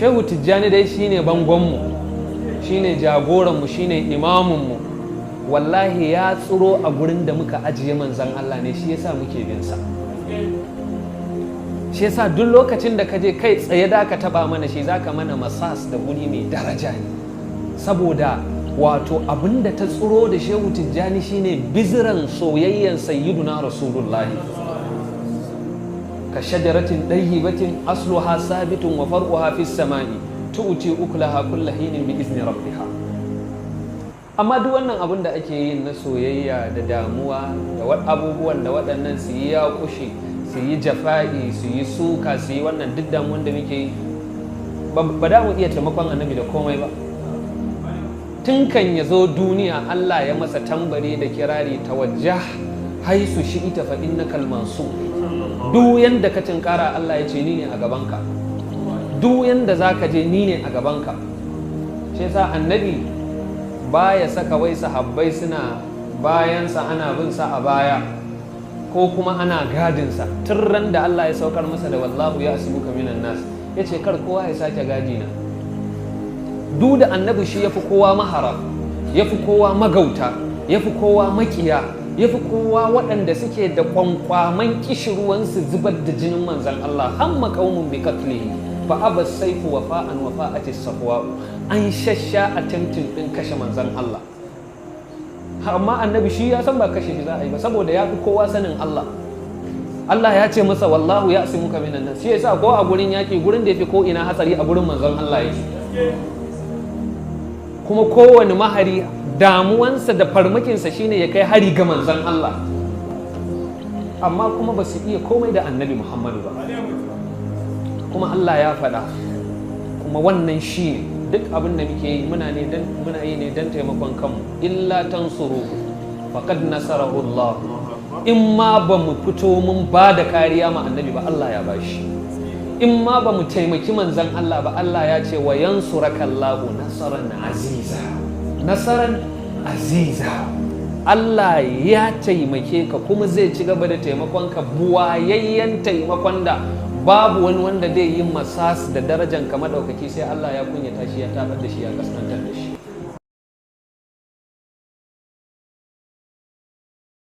Shehu Tijjani dai shine bangonmu, shine jagoranmu, shine imamunmu. Wallahi ya tsiro a gurin da muka ajiye Manzan Allah ne, shi yasa muke bin sa. Shi yasa duk lokacin da ka je kai tsaye da ka taba mana shi, zaka mana masas da guri mai daraja ne, saboda wato abinda ta tsiro da Shehu Tijjani shine biziran soyayyen Sayyiduna Rasulullahi. كشجرة طيبة أصلها ثابت وفرعها في السماء تؤتي أكلها كل حين بإذن ربها. Amma duk wannan abin da ake yi na soyayya da damuwa da abubuwan da waɗannan su yi ya kushe, su yi jafa'i, su yi suka, su yi wannan, duk damuwan da muke yi, ba da mu iya taimakon Annabi da komai ba. Tun kan ya zo duniya Allah ya masa tambari da kirari: توجه حيث شئت فإنك المنصور. Duk yanda ka tinkara, Allah ya ce ni ne a gabanka. Duk yanda za ka je, ni ne a gabanka. Shi yasa Annabi baya saka wai sahabbai suna bayansa, ana bin sa a baya ko kuma ana gadinsa. Tun ran da Allah ya saukar masa da والله يعصمك من الناس, ya ce kar kowa ya sake gadi na. Duk da Annabi shi ya fi kowa mahara, ya fi kowa magauta, ya fi kowa makiya, ya fi kowa waɗanda suke da kwankwaman kishirwansu zubar da jinin Manzan Allah. هم قوم بقتله فأبى السيف وفاء وفاءت الصفواء. An shasha attempting ɗin kashe Manzan Allah, amma Annabi shi ya san ba kashe shi za a yi ba, saboda ya fi kowa sanin Allah. Allah ya ce masa والله يعصمك من الناس. Shi yasa ko a gurin yaki, gurin da yafi ko ina hatsari, a gurin Manzon Allah yake. Kuma kowane mahari damuwansa da farmakinsa shine ya kai hari ga Manzon Allah, amma kuma ba su iya komai da Annabi Muhammadu ba. Kuma Allah ya faɗa, kuma wannan shi ne duk abin da muke yi, muna yi ne don taimakon kanmu. إلا تنصروه فقد نصره الله. In ma ba mu fito mun ba da kariya ma Annabi ba, Allah ya bashi. In ma ba mu taimaki Manzan Allah ba, Allah ya ce وينصرك الله نصرا عزيزا. نصرا عزيزا. Allah ya taimake ka kuma zai ci gaba da taimakon ka, buwayayyen taimakon da babu wani wanda zai yi masas da darajan ka madaukaki sai Allah ya kunyata shi, ya tabar da shi, ya kaskantar da shi.